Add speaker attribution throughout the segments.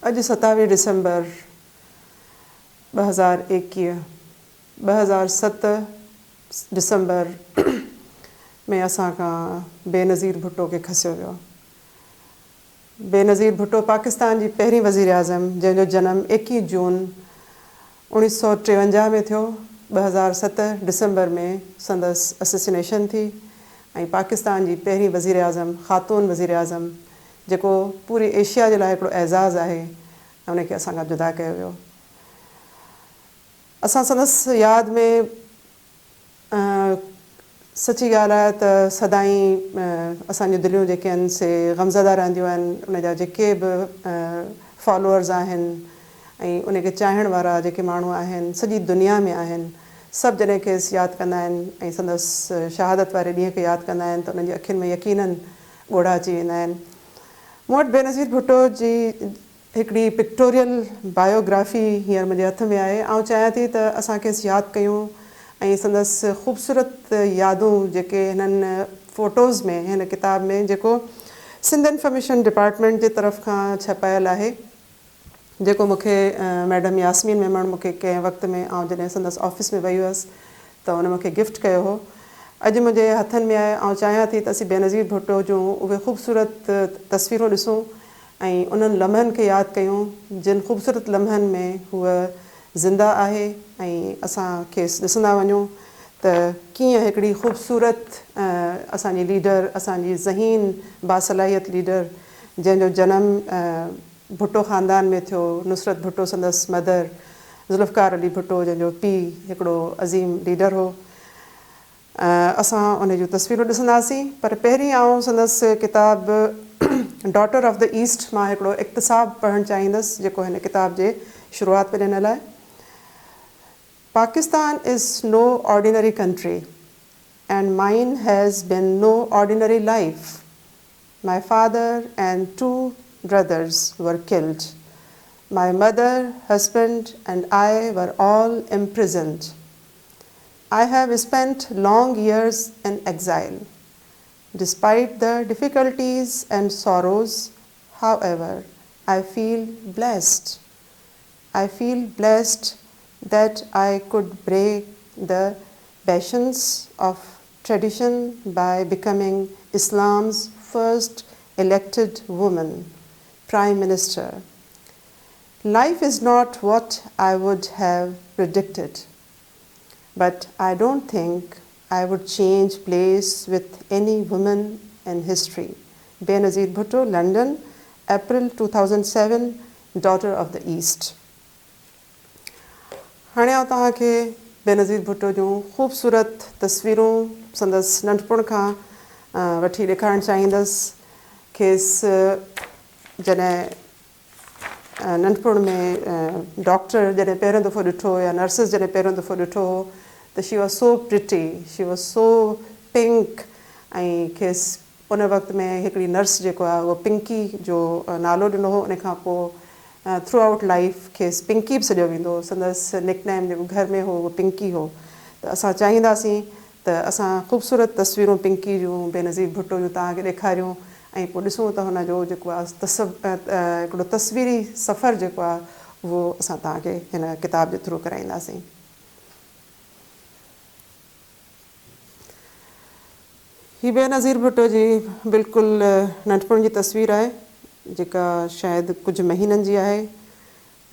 Speaker 1: اڄ 27 ڊسمبر 2021، 2007 ڊسمبر ۾ اسان کان بينظير ڀٽو کي کسيو ويو. بينظير ڀٽو پاڪستان جي پهرين وزيراعظم جنهن جو جنم 21 جون 1953 ۾ ٿيو، 2007 ڊسمبر ۾ سندس اسيسينيشن ٿي ۽ پاڪستان جي پهرين وزيراعظم خاتون وزيراعظم جيڪو پوري ايشيا جي لاء هڪڙو اعزاز آهي ۽ ان کي اسان کان جدا ڪيو ويو. اسان سندس ياد ۾ سچي ڳالهه آهي ته سدائين اسان جون دليون جيڪي آهن سي غمزده رهنديون آهن ان جا جيڪي به فالوئرز آهن ۽ ان کي چاهڻ وارا جيڪي ماڻهو آهن سڄي دنيا ۾ آهن سڀ جڏهن کيس ياد ڪندا آهن ۽ سندس شهادت واري ڏينهن کي ياد ڪندا آهن ته انهن جي اکين ۾ يقينن ڳوڙها اچي ويندا آهن مون وٽ بينظير ڀٽو جي هڪڙي پڪٽوريل بايو گرافي هينئر منهنجي هٿ ۾ آهي. آئون چاهيان ٿي ته اسان کيس ياد ڪيون ۽ سندس خوبصورت يادون جيڪي هنن فوٽوز ۾ هن ڪتاب ۾ جيڪو سنڌ انفارميشن ڊپارٽمينٽ جي طرف کان ڇپايل آهي جيڪو مون کي ميڊم ياسمين ميمڻ مون کي ڪنهن وقت ۾ آئون جڏهن سندس آفيس ۾ وئي هئس ته ان مون کي گفٽ ڪيو هو اڄ منهنجي هٿن ۾ آهي. آئون چاهيان ٿي ته اسين بينظير ڀٽو جون اهي خوبصورت تصويرون ڏسون ۽ انهن لمحن کي ياد ڪيون جن خوبصورت لمحن ۾ هوء زنده آهي ۽ اسان کيس ڏسندا وڃون ته ڪيئن هڪڙي خوبصورت اسان جي ليڊر اسان جي ذهين باصلاحيت ليڊر جنهن جو جنم ڀٽو خاندان ۾ ٿيو نصرت ڀٽو سندس مدر ذوالفقار علي ڀٽو جنهن جو پيء هڪڙو عظيم ليڊر هو اسان ان جون تصويرون ڏسنداسين پر پهرين آئون سندس ڪتاب ڊاٽر آف the east مان هڪڙو اقتساب پڙهڻ چاهيندس جيڪو هن ڪتاب جي شروعات ۾ ڏنل آهي. Pakistan is no ordinary country and mine has been no ordinary life. My father and two brothers were killed. My mother, husband and I were all imprisoned. I have spent long years in exile. Despite the difficulties and sorrows, however, I feel blessed. I feel blessed that I could break the passions of tradition by becoming Islam's first elected woman, Prime Minister. Life is not what I would have predicted. But I don't think I would change place with any woman in history. Benazir Bhutto, London, April 2007, Daughter of the East. هاڻي آئون توهان کي بينظير ڀٽو جون خوبصورت تصويرون سندس ننڍپڻ کان وٺي ڏيکارڻ چاهيندس. کيس جڏهن ننڍپڻ ۾ ڊاڪٽر جڏهن پهريون دفعو ڏٺو يا نرسز جڏهن پهريون دفعو ڏٺو هو ته she was so pretty she was so pink ۽ کيس ان وقت ۾ هڪڙي نرس جيڪو آهي اهو پنڪي جو نالو ڏنو هو ان کان پوء ٿرو آئوٽ لائيف کيس پنڪي به سڏيو ويندو هو سندس نڪ نيم جيڪو گهر ۾ هو اهو پنڪي هو ته اسان چاهينداسين ته اسان خوبصورت تصويرون پنڪي جون بينظير ڀٽو جون توهان کي ڏيکاريون ۽ پوء ڏسون ته هن جو جيڪو آهي هڪڙو تصويري سفر جيڪو آهي اهو اسان توهان کي هن ڪتاب جي ٿرو ڪرائينداسين. هي بينظير ڀٽو جي بلڪل ننڍپڻ جي تصوير آهي جيڪا شايد ڪجهه مهينن جي آهي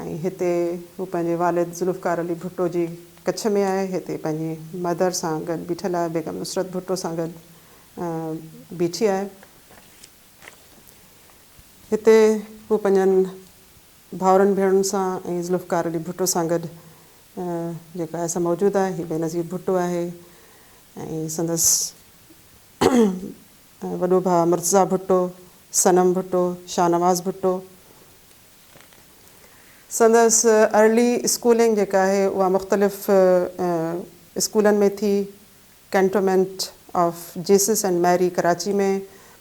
Speaker 1: ۽ هتي هو پنهنجي والد ذوالفقار علي ڀٽو جي ڪڇ ۾ آهي. هتي پنهنجي مدر سان گڏ بيٺل آهي، بيگم نصرت ڀٽو سان گڏ بيٺي آهي. هتي هو پنهنجن ڀائرن ڀيڻن سان ۽ ذوالفقار علي ڀٽو سان گڏ جيڪو آهي سا موجود آهي. هي بينظير ڀٽو آهي ۽ سندس وڏو ڀاء مرتضيٰ ڀٽو، صنم ڀٽو، شاهنواز ڀٽو. سندس ارلي اسڪولنگ جيڪا آهي اها مختلف اسڪولن ۾ ٿي. Cantonment of Jesus and Mary Karachi ۾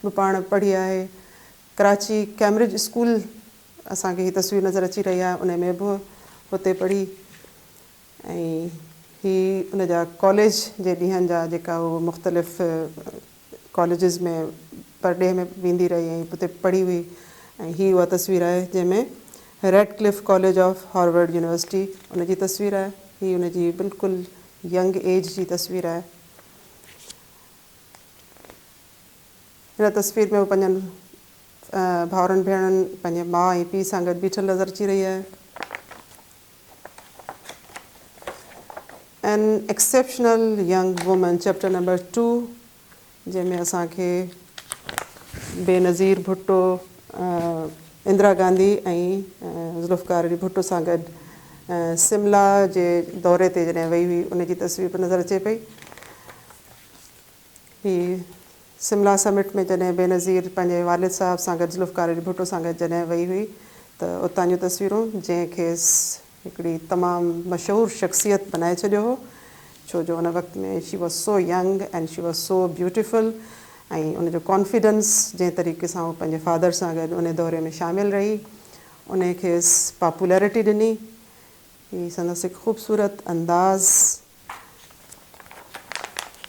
Speaker 1: به پاڻ پڙهي آهي. ڪراچي ڪيمبرج اسڪول اسان کي هي تصوير نظر اچي رهي آهي ان ۾ به هتي پڙهي ۽ هي ان جا ڪاليج جي ڏينهن جا جيڪا هو مختلف ڪاليجز ۾ پرڏيهه ۾ ويندي رهي ۽ اتي پڙهي هئي ۽ هي اها تصوير آهي جنهن ۾ Radcliffe College of Harvard University ان جي تصوير آهي. هي ان جي بلڪل ينگ ايج جي تصوير آهي. هن تصوير ۾ هو پنهنجن ڀائرن ڀيڻن، پنهنجي ماء ۽ پيء سان گڏ بيٺل نظر اچي رهي آهي. An Exceptional Young Woman Chapter Number Two جنهن ۾ اسان کي بينظير ڀٽو، اندرا گانڌي ۽ ذوالفقار علي ڀٽو سان گڏ سملا جي دوري تي جڏهن وئي هئي ان جي تصوير به نظر اچي پئي. هي سملا سمٽ ۾ جڏهن بينظير پنهنجي والد صاحب سان گڏ ذوالفقار علي ڀٽو سان گڏ جڏهن وئي هئي ته اتان جون تصويرون جنهن کيس هڪڙي تمام مشهور شخصيت بنائي ڇڏيو هو ڇو جو ان وقت ۾ she was so young and she was so beautiful ۽ ان جو ڪانفيڊنس جنهن طريقي سان هو پنهنجي فادر سان گڏ ان دوري ۾ شامل رهي انهي کيس پاپولرٽي ڏني. هي سندس هڪ خوبصورت انداز.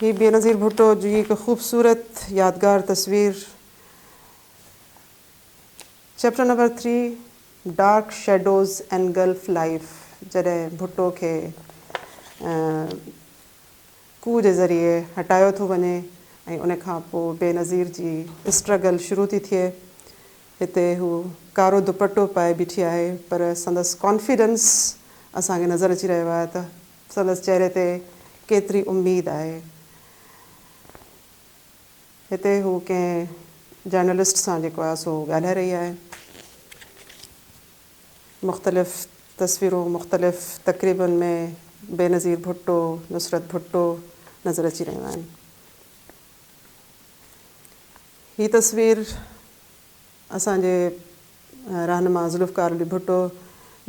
Speaker 1: هي بينظير ڀٽو جي هڪ خوبصورت يادگار تصوير. Chapter number three dark shadows engulf life جڏهن ڀٽو کي ڪو جي ذريعي هٽايو ٿو وڃي ۽ ان کان پوء بينظير جي اسٽرگل شروع ٿي ٿئي. هتي هو ڪارو دوپٽو پائي بيٺي آهي پر سندس ڪانفيڊنس اسان کي نظر اچي رهيو آهي ته سندس چهري تي ڪيتري اميد آهي. هتي هو ڪنهن جرنلسٽ سان جيڪو آهي سو ڳالهائي رهي آهي. مختلف تصويرون مختلف تقريبن ۾ بينظير ڀٽو، نصرت ڀٽو نظر اچي رهيون آهن. هي تصوير اسان جي رهنما ذوالفقار علي ڀٽو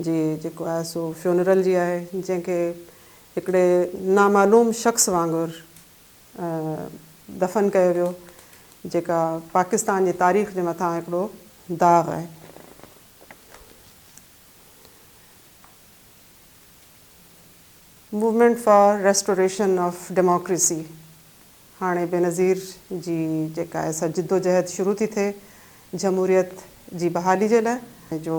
Speaker 1: جي جيڪو آهي سو فيونرل جي آهي جنهن کي هڪڙي نامعلوم شخص وانگر دفن ڪيو ويو جيڪا پاڪستان جي تاريخ جي مٿان هڪڙو داغ آهي. Movement for restoration of democracy هاڻي بينظير جي جيڪا آهي سا جدوجهد شروع ٿي ٿئي جمهوريت جي بحالي جي لاء. جو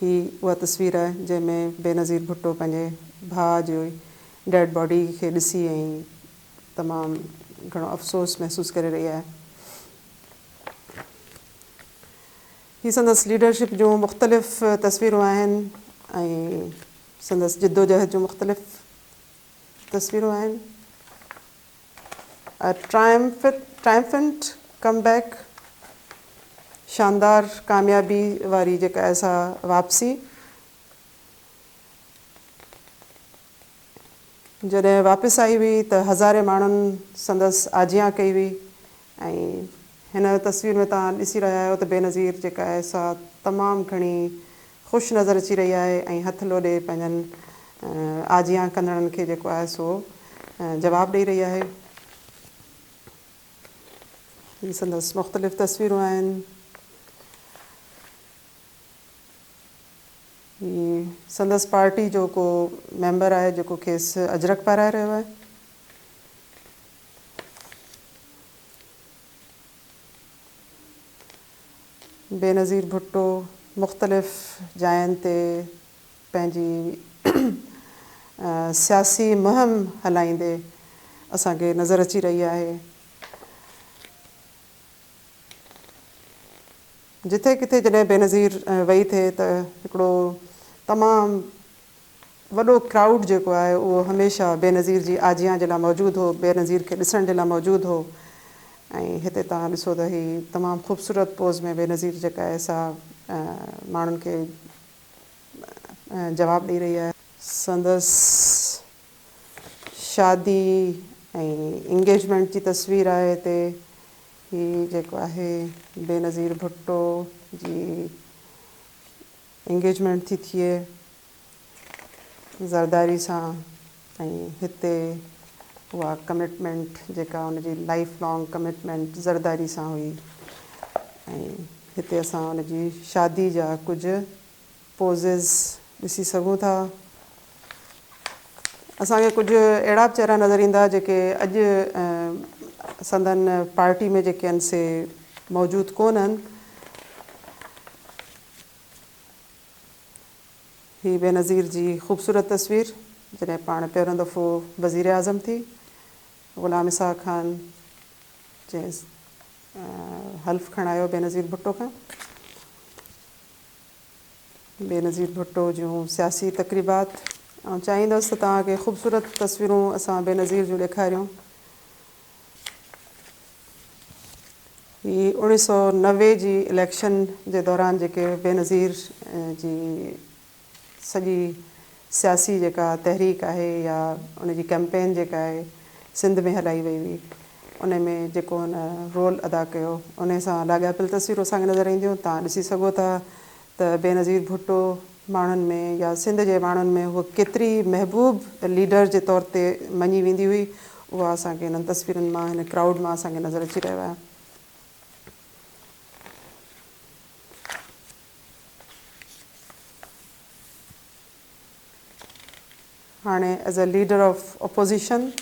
Speaker 1: هي اها تصوير آهي جنهن ۾ بينظير ڀٽو پنهنجي ڀاء جي ڊيڊ باڊي کي ڏسي ۽ تمام گهڻو افسوس محسوس ڪري رهي آهي. هي سندس ليڊرشپ جون مختلف تصويرون آهن ۽ سندس جدوجهد جون مختلف تصويرون آهن. A Triumphant Comeback، شاندار ڪاميابي واري جيڪا آهي سا واپسي. جڏهن واپس آئي هئي ته هزارين ماڻهن سندس آجيان ڪئي هئي ۽ هن تصوير ۾ توهان ڏسي رهيا آهيو ته بينظير جيڪا آهي سا تمام گهڻي خوش نظر اچي رهي آهي ۽ هٿ لوڏي پنهنجن آجيان ڪندڙن کي جيڪو آهي سو جواب ڏئي رهي آهي. هي سندس مختلف تصويرون آهن. هي سندس پارٽي جو ڪو ميمبر آهي جيڪو کيس اجرڪ پارائي رهيو آهي. بينظير ڀٽو مختلف جاين تي پنهنجي سياسي مهم هلائيندي اسان کي نظر اچي رهي آهي. جٿي ڪٿي جڏهن بينظير وئي ٿي ته هڪڙو تمام وڏو ڪرائوڊ جيڪو آهي اهو هميشه بينظير جي آجيان جي لاء موجود هو، بينظير کي ڏسڻ جي لاء موجود هو ۽ هتي توهان ڏسو ته هي تمام خوبصورت پوز ۾ بينظير جيڪا آهي سا ماڻهن کي جواب ڏئي رهي آهي. سندس شادي ۽ انگيجمينٽ جي تصوير آهي هتي هي جيڪو آهي بينظير ڀٽو جي انگيجمينٽ ٿي ٿئي زرداري سان ۽ هتي اها ڪمٽمينٽ جيڪا ان جي لائيف لانگ ڪمٽمينٽ زرداري سان هئي ۽ هتي اسان ان جي شادي جا ڪجهه پوزز ڏسي سگهون ٿا. اسان کي ڪجهه اهڙا به چهرا نظر ايندا جيڪي اڄ سندن پارٽي ۾ جيڪي آهن سي موجود ڪونهن. هي بينظير جي خوبصورت تصوير جڏهن پاڻ پهريون دفعو وزيراعظم ٿي. غلام اسحاق خان جنهن حلف کڻايو بينظير ڀٽو کان. بينظير ڀٽو جون سياسي تقريبات. آئون چاهيندس ته توهان کي خوبصورت تصويرون اسان بينظير جون ڏيکاريون. هي 1990 جي اليڪشن جي دوران جيڪي بينظير جي سڄي سياسي جيڪا تحريڪ آهي يا ان جي ڪئمپين جيڪا آهي سنڌ ۾ هلائي وئي هئي ان ۾ جيڪو هن رول ادا ڪيو ان سان لاڳاپيل تصويرون اسان کي نظر اينديون. توهان ڏسي سگهو ٿا ته بينظير ڀٽو ماڻهن ۾ يا سنڌ جي ماڻهن ۾ هوء ڪيتري محبوب ليڊر جي طور تي مڃي ويندي هئي اها اسان کي هنن تصويرن مان هن ڪرائوڊ مان اسان کي نظر اچي رهيو آهي. هاڻي as a leader of opposition,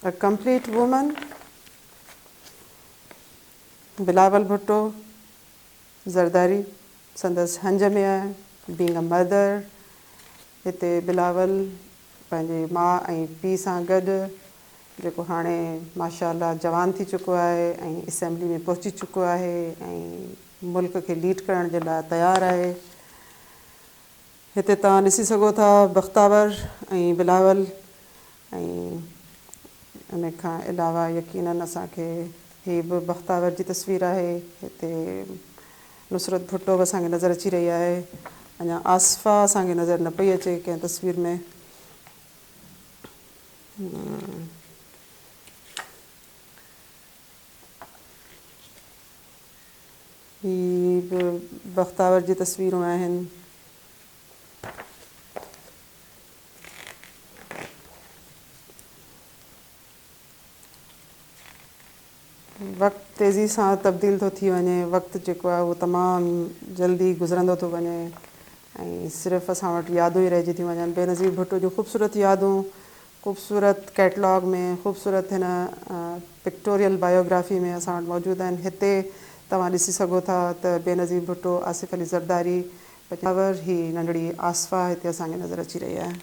Speaker 1: a complete woman, Bilawal Bhutto Zardari سندس هنج ۾ آهي، بينگ ا مدر، هتي بلاول پنهنجي ماء ۽ پيء سان گڏ جيڪو هاڻي ماشاء الله جوان ٿي چڪو آهي ۽ اسيمبلي ۾ پهچي چڪو آهي ۽ ملڪ کي ليڊ ڪرڻ جي لاء تيار آهي. هتي توهان ڏسي سگهو ٿا بختاور ۽ بلاول ۽ ان کان علاوه يقينن اسان کي هي به بختاور جي تصوير آهي. هتي نصرت ڀٽو به اسان کي نظر اچي رهي آهي. اڃا آصفه اسان کي نظر نه پئي اچي ڪنهن تصوير ۾. هي به بختاور جي تصويرون آهن. وقت تيزي سان تبديل ٿو ٿي وڃي، وقت جيڪو آهي اهو تمام جلدي گذرندو ٿو وڃي ۽ صرف اسان وٽ يادون ئي رهجي ٿيون وڃن. بينظير ڀٽو جون خوبصورت يادون خوبصورت ڪيٽلاگ ۾ خوبصورت هن پڪٽوريل بايوگرافي ۾ اسان وٽ موجود آهن. هتي توهان ڏسي سگهو ٿا ته بينظير ڀٽو، آصف علي زرداري، پشاور، هي ننڍڙي آصفه هتي اسان کي نظر اچي رهي آهي.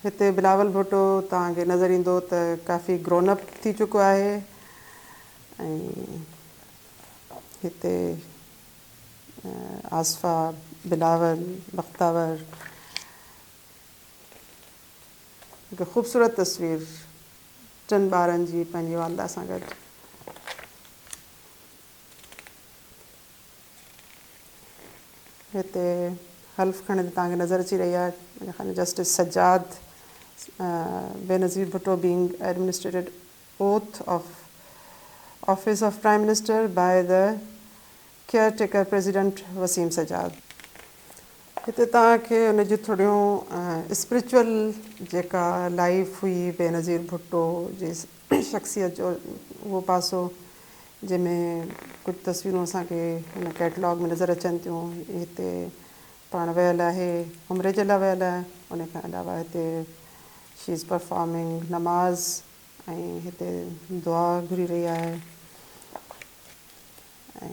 Speaker 1: هتي بلاول ڀٽو توهان کي نظر ايندو ته ڪافي گرون اپ ٿي چڪو آهي ۽ هتي آصفه، بلاول، بختاور هڪ خوبصورت تصوير ٽن ٻارن جي پنهنجي والده سان گڏ. هتي حلف کڻندي توهان کي نظر اچي رهي آهي منهنجي خيال ۾ justice Sajjad Benazir Bhutto being administrated oath of office of prime minister by the caretaker president Waseem Sajjad. هتي توهان کي ان جون ٿوريون اسپرچوئل جيڪا لائيف هئي بينظير ڀٽو جي شخصيت جو اهو پاسو جنهن ۾ ڪجهه تصويرون اسان کي هن ڪيٽلاگ ۾ نظر اچن ٿيون. هتي پاڻ ويل آهي عمري جي لاء ويل آهي ان کان علاوه هتي شي از پرفارمنگ نماز ۽ هتي دعا گهري رهي آهي ۽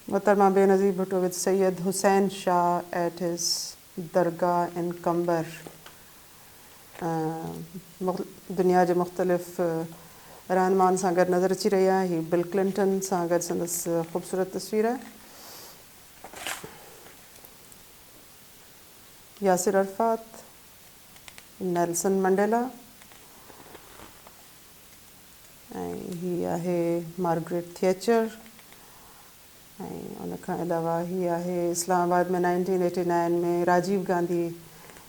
Speaker 1: محترمه Benazir Bhutto with Syed Hussain Shah at his dargah in Qambar. دنيا جي مختلف رهنمائن سان گڏ نظر اچي رهي آهي. هي بل ڪلنٽن سان گڏ سندس خوبصورت تصوير آهي. ياسر عرفات، نيلسن منڊيلا ۽ هي آهي مارگريٽ ٿيچر. ۽ ان کان علاوه هي آهي اسلام آباد ۾ 1989 ۾ راجيو گانڌي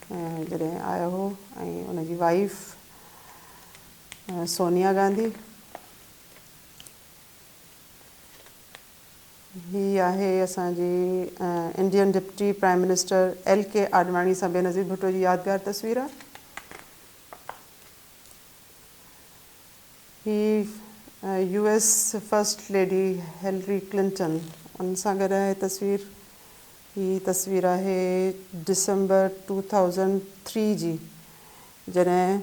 Speaker 1: جڏهن آيو هو ۽ ان جي وائيف سونيا گانڌي. هي آهي اسان جي Indian deputy prime minister L K Advani سان بينظير ڀٽو جي يادگار تصوير. هي U S first lady Hillary Clinton ان سان گڏ آهي تصوير. هي تصوير آهي ڊسمبر ٽو ٿائوزنڊ ٿري جي جڏهن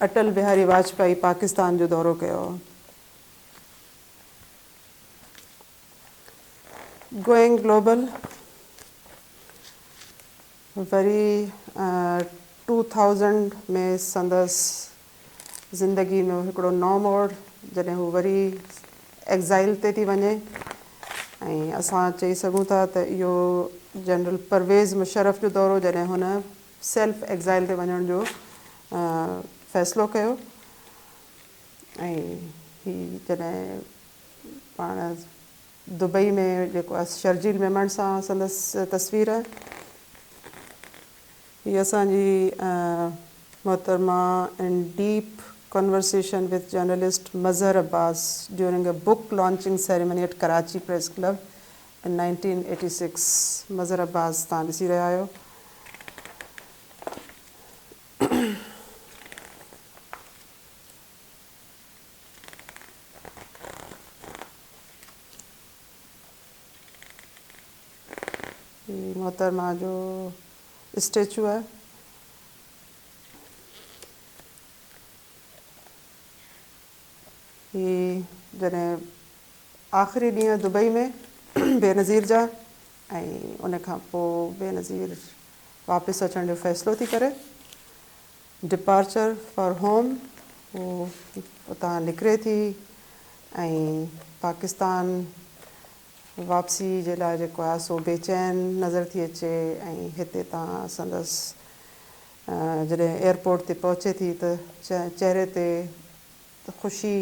Speaker 1: اٽل بهاري واجپائي پاڪستان جو دورو ڪيو هو. گوئنگ گلوبل وري ٽو ٿائوزنڊ ۾ سندس زندگي ۾ هڪڙو نئون موڙ جڏهن هو وري ايگزائل تي ٿي وڃي ۽ اسان چئي سگهون ٿا ته اهو جنرل پرويز مشرف جو دور هو جڏهن هن سيلف ايگزائل تي وڃڻ جو فيصلو ڪيو ۽ هي جڏهن پاڻ دبئي ۾ جيڪو آهي شرجيل ميمڻ سان سندس تصوير آهي. هي اسان جي محترمه in deep conversation with journalist Mazhar Abbas during a book launching ceremony at Karachi press club in 1986 Mazhar Abbas توهان ڏسي رهيا آهيو. هي محترمه جو اسٽيچو آهي. هي جڏهن آخري ڏينهن دبئي ۾ بينظير جا ۽ ان کان پوء بينظير واپس اچڻ جو فيصلو ٿي ڪري. ڊپارچر فار هوم هو اتان نڪري ٿي ۽ پاڪستان واپسي جي لاء جيڪو آهي سو بيچين نظر ٿي اچي ۽ هتي تان سندس جڏهن ايئرپورٽ تي پهچي ٿي ته چهري تي خوشي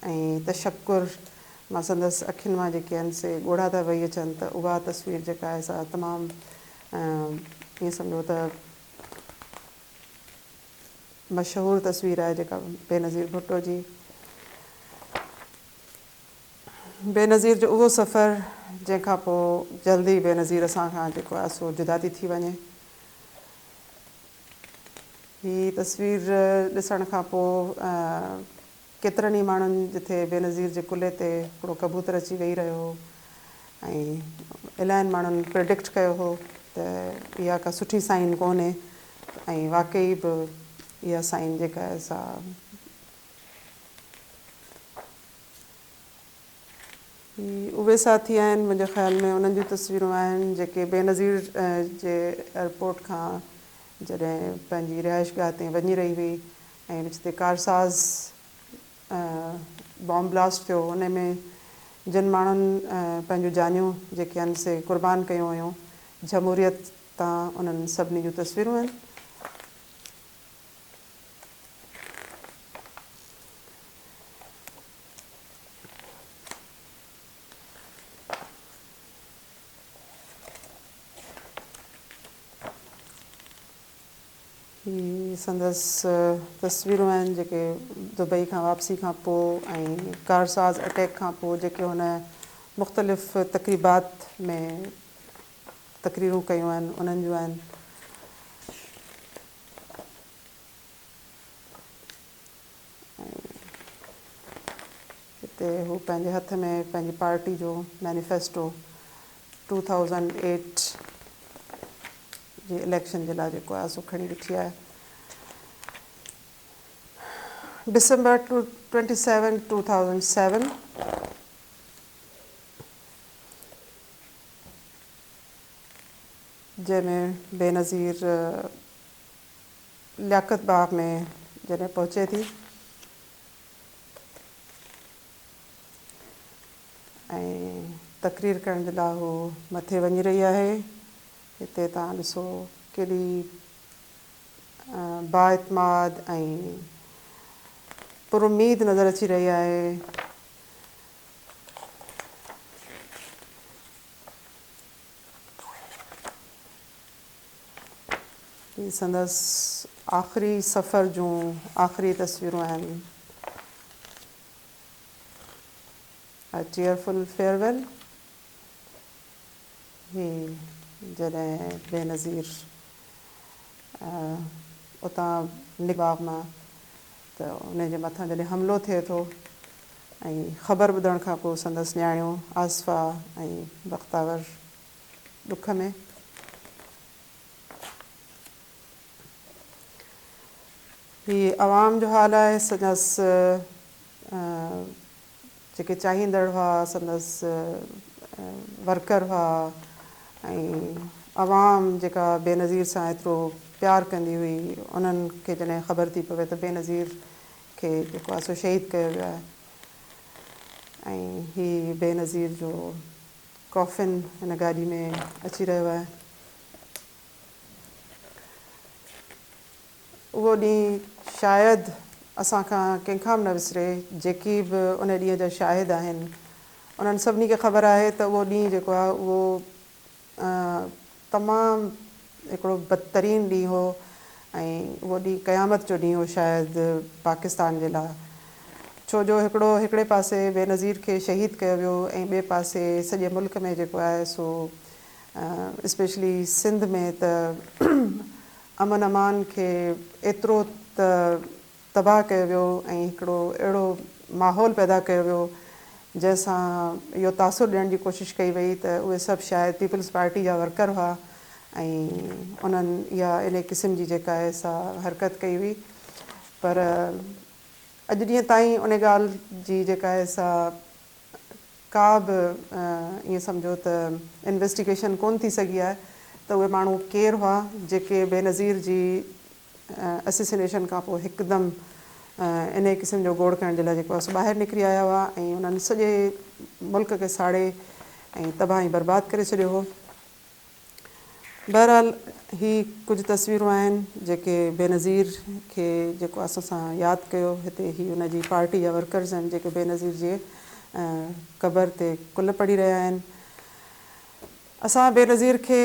Speaker 1: ۽ تشڪر مان سندس اکين مان جيڪي آهن سي ڳوڙها ٿا وهي اچن ته اها تصوير جيڪا آهي سا تمام ائين سمجهو ته مشهور تصوير آهي جيڪا بينظير ڀٽو جي. بينظير جو اهو سفر جنهن کان پوء جلد ئي بينظير اسان کان جيڪو آهي سو جدا ٿي ٿي وڃي. هي تصوير ڏسڻ کان پوء ڪيترن ئي ماڻهن جٿي بينظير جي ڪلهي تي هڪڙو ڪبوتر اچي ويهي رهيو هو ۽ الاهين ماڻهن پريڊڪٽ ڪيو هو ته اها ڪا سٺي سائن ڪونهي ۽ واقعي به اها سائن جيڪا آهي سا هي اهي ساٿي آهن منهنجي خيال ۾ انهن جون تصويرون آهن جيڪي بينظير جي ايئرپورٽ کان جڏهن پنهنجي رهائشگاهه تي وڃي رهي هئي ۽ وچ تي ڪارساز بام بلاسٽ ٿيو ان ۾ جن ماڻهن پنهنجون جانيون جيڪي آهن سي قربان ڪيون هيون جمهوريت تان انهن سڀني جون تصويرون آهن. هي سندس تصويرون آهن جيڪي دبئي کان واپسي کان پوء ۽ ڪارساز اٽيڪ کان پوء جيڪي هن مختلف تقريبات ۾ تقريرون ڪيون آهن انهن جون آهن. ۽ هتي هو پنهنجي هٿ ۾ پنهنجي پارٽي جو مينيفيسٽو ٽو ٿائوزنڊ ايٽ جي اليڪشن جي لاء جيڪو آهي سو کڻي ويٺي آهي. ڊسمبر 27 2007 جنهن ۾ بينظير لياقت باغ ۾ جڏهن پهچي ٿي ۽ تقرير ڪرڻ جي لاء هو مٿي وڃي رهي آهي. هتي توهان ڏسو ڪيڏي بااعتماد ۽ پراميد نظر اچي رهي آهي. هي سندس آخري سفر جون آخري تصويرون آهن. A tearful farewell. هي جڏهن بينظير اتان نڪري باغ مان ته ان جي مٿان جڏهن حملو ٿئي ٿو ۽ خبر ٻڌڻ کان پوء سندس نياڻيون آصفه ۽ بختاور ڏک ۾. هي عوام جو حال آهي سندس جيڪي چاهيندڙ هئا سندس ورڪر هئا ۽ عوام جيڪا بينظير سان ايترو پيار ڪندي هئي انهن کي جڏهن خبر ٿي پوي ته بينظير کي جيڪو آهي سو شهيد ڪيو ويو آهي ۽ هي بينظير جو ڪافن هن گاڏي ۾ اچي رهيو آهي. اهو ڏينهن شايد اسان کان ڪنهن کان به نه وسري، جيڪي به ان ڏينهن جا شاهد آهن، انهن سڀني کي خبر آهي ته اهو ڏينهن جيڪو آهي اهو تمام هڪڙو بدترين ڏينهن هو ۽ اهو ڏينهن قيامت جو ڏينهن هو شايد پاڪستان جي لاء ڇو جو هڪڙو هڪڙي پاسي بينظير کي شهيد ڪيو ويو ۽ ٻئي پاسي سڄي ملڪ ۾ جيڪو آهي سو اسپيشلي سنڌ ۾ ته امن امان کي ايترو ته تباهه ڪيو ويو ۽ هڪڙو اهڙو ماحول پيدا ڪيو ويو جنهن سان اهو تاثر ڏيڻ جي ڪوشش ڪئي وئي ته اهي سڀ شايد پيپلز پارٽي جا ورڪر هئا ۽ انهن اها انهي قسم جي جيڪا آهي سا حرڪت ڪئي هئي پر اڄ ڏينهن تائين ان ڳالهه جي جيڪا آهي سا ڪا به ائين سمجهو ته انويسٽيگيشن ڪونه ٿي سگهي آهي ته اهي ماڻهو ڪير هئا جيڪي بينظير جي اسيسينيشن کان پوء هڪدم انهي قسم جو گوڙ ڪرڻ جي لاء جيڪو آهي سو ٻاهر نڪري آيا هئا ۽ انهن سڄي ملڪ کي ساڙي ۽ تباهه ۽ برباد ڪري ڇڏيو هو. بهرحال هي ڪجهه تصويرون آهن جيڪي بينظير کي جيڪو آهي سو اسان ياد ڪيو هتي هي ان جي پارٽي جا ورڪرز آهن جيڪي بينظير جي قبر تي قل پڙهي رهيا آهن اسان بينظير کي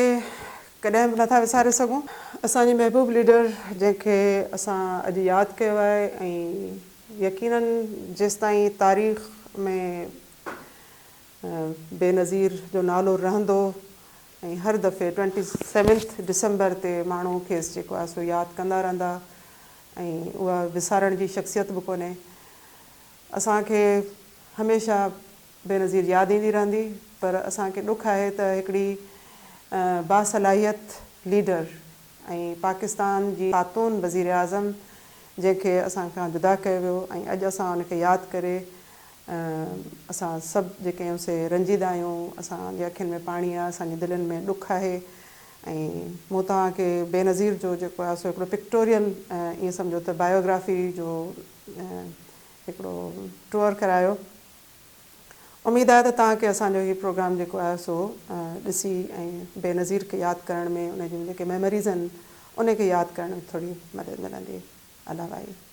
Speaker 1: ڪڏهن به نٿا وساري سگهون. اسان جي محبوب ليڊر جنهن کي اسان اڄ ياد ڪيو آهي ۽ يقينن جيستائين تاريخ ۾ بينظير جو نالو رهندو ۽ هر دفعي ٽوئنٽي سيونٿ ڊسمبر تي ماڻهو کيس جيڪو آهي سو ياد ڪندا رهندا ۽ اها وسارڻ جي شخصيت به ڪونهي. اسان کي هميشه بينظير ياد ايندي رهندي پر اسان کي ڏک آهي ته هڪڙي باصلاحيت ليڊر ۽ پاڪستان جي خاتون وزيراعظم جنهن کي اسان کان جدا ڪيو ويو ۽ اڄ اسان ان کي ياد ڪري اسان سڀ جيڪي آهيون سي رنجيده آهيون، اسان جي اکين ۾ پاڻي آهي، اسان جي دلين ۾ ڏک آهي ۽ مون توهان کي بينظير جو جيڪو آهي سو هڪڙو پڪٽوريل ائين سمجهو ته بايوگرافي جو هڪڙو ٽوئر ڪرايو. اميد آهي ته توهان کي اسان جو هي پروگرام جيڪو آهي سو ڏسي ۽ بينظير کي ياد ڪرڻ ۾ ان جون جيڪي ميموريز آهن ان کي ياد ڪرڻ ۾ ٿوري مدد ملندي. الله وائي.